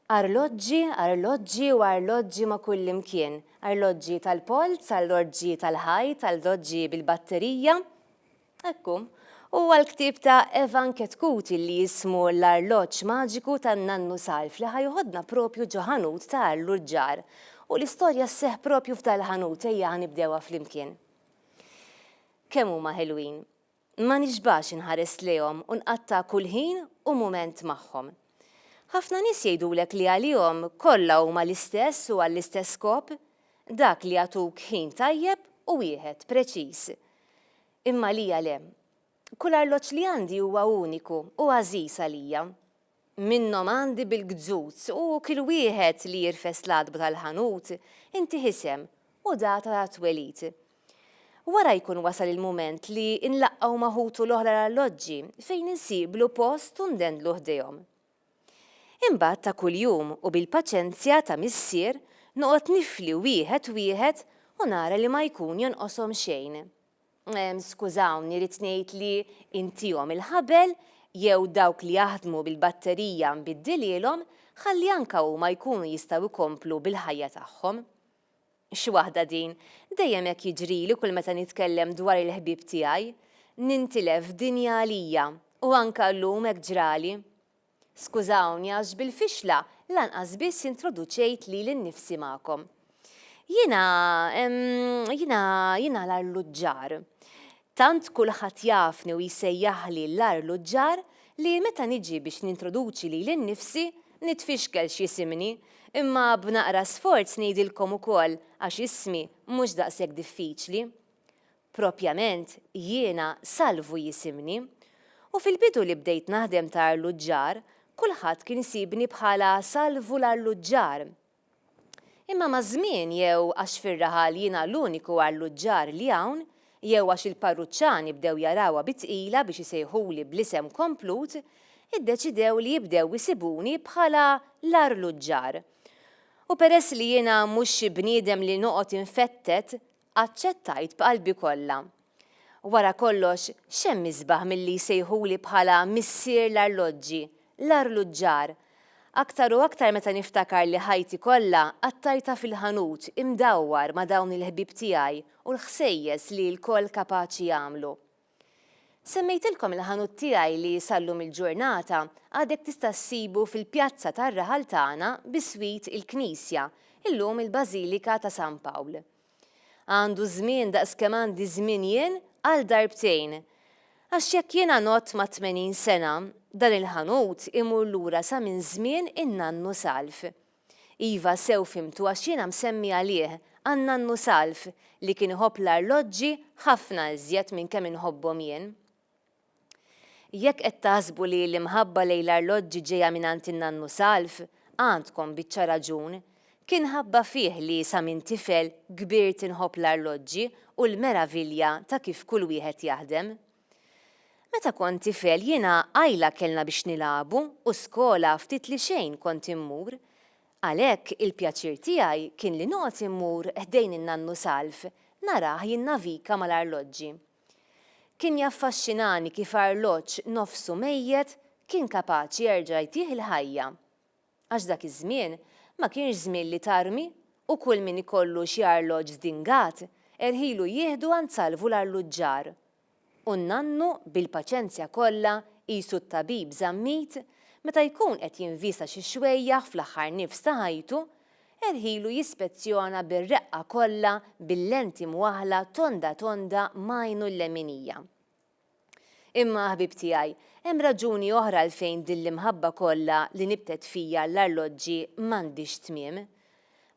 Arloġġi, arloġġi u arloġġi ma' kullimkien. Arloġġi tal-polz, arloġġi tal-ħajt, arloġġi bil-batterija. Ekku. Huwa l-ktieb ta' Evan Chetcuti li jismu L-Arloġġ Maġiku tan-Nannu Salv li ħa joħodna propju ġo ħanut ta' arluġġar. U l-istorja sseħħ propju f'dal-ħanut, ejja ħa nibdewha flimkien. Kemm huma ħelwin. Ma nixbax inħares lejhom u nqatta' kull ħin u mument magħhom. Ħafna nies jgħidulek li għalihom kollha huma l-istess u għall-istess skop, dak li jagħtuk ħin tajjeb u wieħed preċiż. Imma għalija le. Kull arloġġ li għandi huwa uniku u għażiż għalija. Minnhom għandi bil-gzuz u kull wieħed li jirfes l-għatba tal-ħanut intih isem u data ta' twelid. Wara jkun wasal il-mument li nlaqqgħu ma' ħutu l-oħra l-arloġġi fejn insiblu post u ndendlu ħdejhom. Imbagħad ta' kuljum u bil-paċenzja ta' missier noqgħod nifli wieħed wieħed u nara li ma jkun jonqoshom xejn. Skużawni, ridt ngħid li intihom il-ħabel jew dawk li jaħdmu bil-batterija nbiddilhielhom ħalli anka huma jkunu jistgħu jkomplu bil-ħajja tagħhom. Xi waħda din, dejjem hekk jiġrili kull meta nitkellem dwar il-ħbieb tiegħi, nintilef f'dinja għalija u anka llum hekk ġrali. Skużawni għax bil-fixla lanqas biss introduċejt lili nnifsi magħkom. Jiena, jiena, jiena l-arluġġar. Tant kulħadd jafni u jsejjaħli l-arluġġar li meta niġi biex nintroduċi lili nnifsi nitfixkel x'jisimni, imma b'naqra sforz ngħidilkom ukoll għax ismi mhux daqshekk diffiċli. Propjament jiena Salvu jisimni. U fil-bidu li bdejt naħdem ta' arluġġar, kulħadd kien isibni bħala Salvu l-arluġġar. Imma maż-żmien jew għax fir-raħal jiena l-uniku arluġġar li hawn, jew għax il-parruċċani bdew jarawha bi tqila biex isejħuli bl-isem komplut, iddeċidew li jibdew isibuni bħala l-arluġġar. U peress li jiena mhux xi bniedem li noqgħod infettet, Aċċettajt b'qalbi kollha. Wara kollox, x'hemm isbaħ milli jsejħuli bħala missier l-arloġġi, l-arluġġar? Aktar u aktar meta niftakar li ħajti kollha qattajtha fil-ħanut imdawwar ma' dawn il-ħbieb tiegħi u l-ħsejjes li lkoll kapaċi jagħmlu. Semmejtilkom il-ħanut tiegħi li sal-lum il-ġurnata għadek tista' ssibu fil-pjazza tar-raħal tagħna biswit il-knisja, illum il-Bażilika ta' San Pawl. Għandu żmien daqs kemm għandi żmien jien għal darbtejn. Għax jekk jiena ngħodd mat-80 sena, dan il-ħanut imur lura sa minn żmien in-nannu Salv. Iva, sew fhimtu għax jiena msemmi għalih, għan-nannu Salv, li kien iħobb l-arloġġi ħafna iżjed minn kemm inħobbhom jien. Jekk qed taħsbu li l-imħabba lejn l-arloġġi ġejja mingħand in-nannu Salv, għandkom biċċa raġun. Kien ħabba fih li sa minn tifel kbirt inħobb l-arloġġi u l-meravilja ta' kif kull wieħed jaħdem. Meta kont tifel jiena qajla kellna biex nilagħbu u skola ftit li xejn kont immur. Għalhekk il-pjaċir tiegħi kien li noqgħod immur ħdejn in-nannu Salv narah jinnavika mal-arloġġi. Kien jaffaxxinani kif arloġġ nofsu mejjet kien kapaċi jerġa' jtih il-ħajja. Għax dak iż-żmien ma kienx żmien li tarmi u kull min ikollu xi arloġġ żdingat erħilu jieħdu għand Salvu l-arluġġar. U n-nannu bil-paċenzja kollha qisu t-tabib Zammit meta jkun qed jinvista xi xwejjaħ fl-aħħar nifs ta' ħajtu, erħilu jispezzjona bir-reqqa kollha bil-lenti mwaħħla tonda tonda m'għajnu l-leminija. Imma, ħbieb tiegħi, hemm raġuni oħra għalfejn din l-imħabba kollha li nibtet fija għall-arloġġi m'għandhiex tmiem.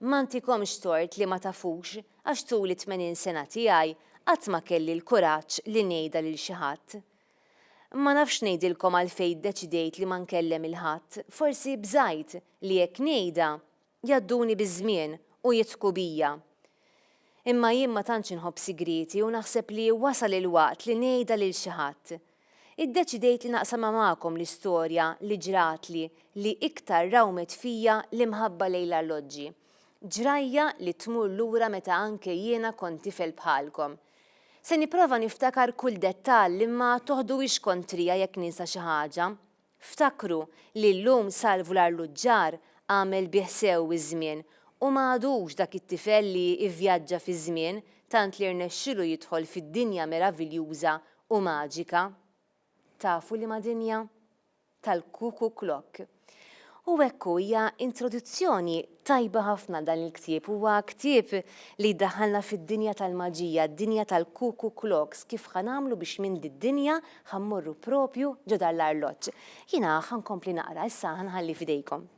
Ma ntikomx tort li ma tafux għax tul it-80 sena tiegħi qatt ma kelli l-kuraġġ li ngħidha lil xi ħadd. Ma nafx ngħidilkom għalfejn ddeċidejt li ma nkellem 'il ħadd, forsi bżajt li jekk ngħidha, Jgħadduni biż-żmien u jidħku bija. Imma jien ma tantx inħobb sigrieti u naħseb li wasal il-waqt li ngħidha lil xi ħadd. Iddeċidejt li naqsamha magħkom l-istorja li ġratli li iktar rawmet fija l-imħabba lejn l-arloġġi. Ġrajja li tmur lura meta anke jiena kont tifel bħalkom. Se nipprova niftakar kull dettall imma toħduhiex kontrija jekk ninsa xi ħaġa. Ftakru li llum Salvu l-Arluġġar Għamel bih sew iż-żmien u ma għadux dak it-tifel li ivvjaġġa fiż-żmien tant li rnexxilu jidħol fid-dinja meraviljuża u maġika. Tafu liema dinja? Tal-Cuckoo Clock. U hekk hu, hija introduzzjoni tajba ħafna dan il-ktieb. Huwa ktieb li jdaħħalna fid-dinja tal-maġija, d-dinja tal-Cuckoo Clocks, kif ħa nagħmlu biex minn did-dinja ħa mmorru propju ġo dan l-arloġġ. Jiena ħa nkompli naqra, issa ħa nħalli f'idejkom.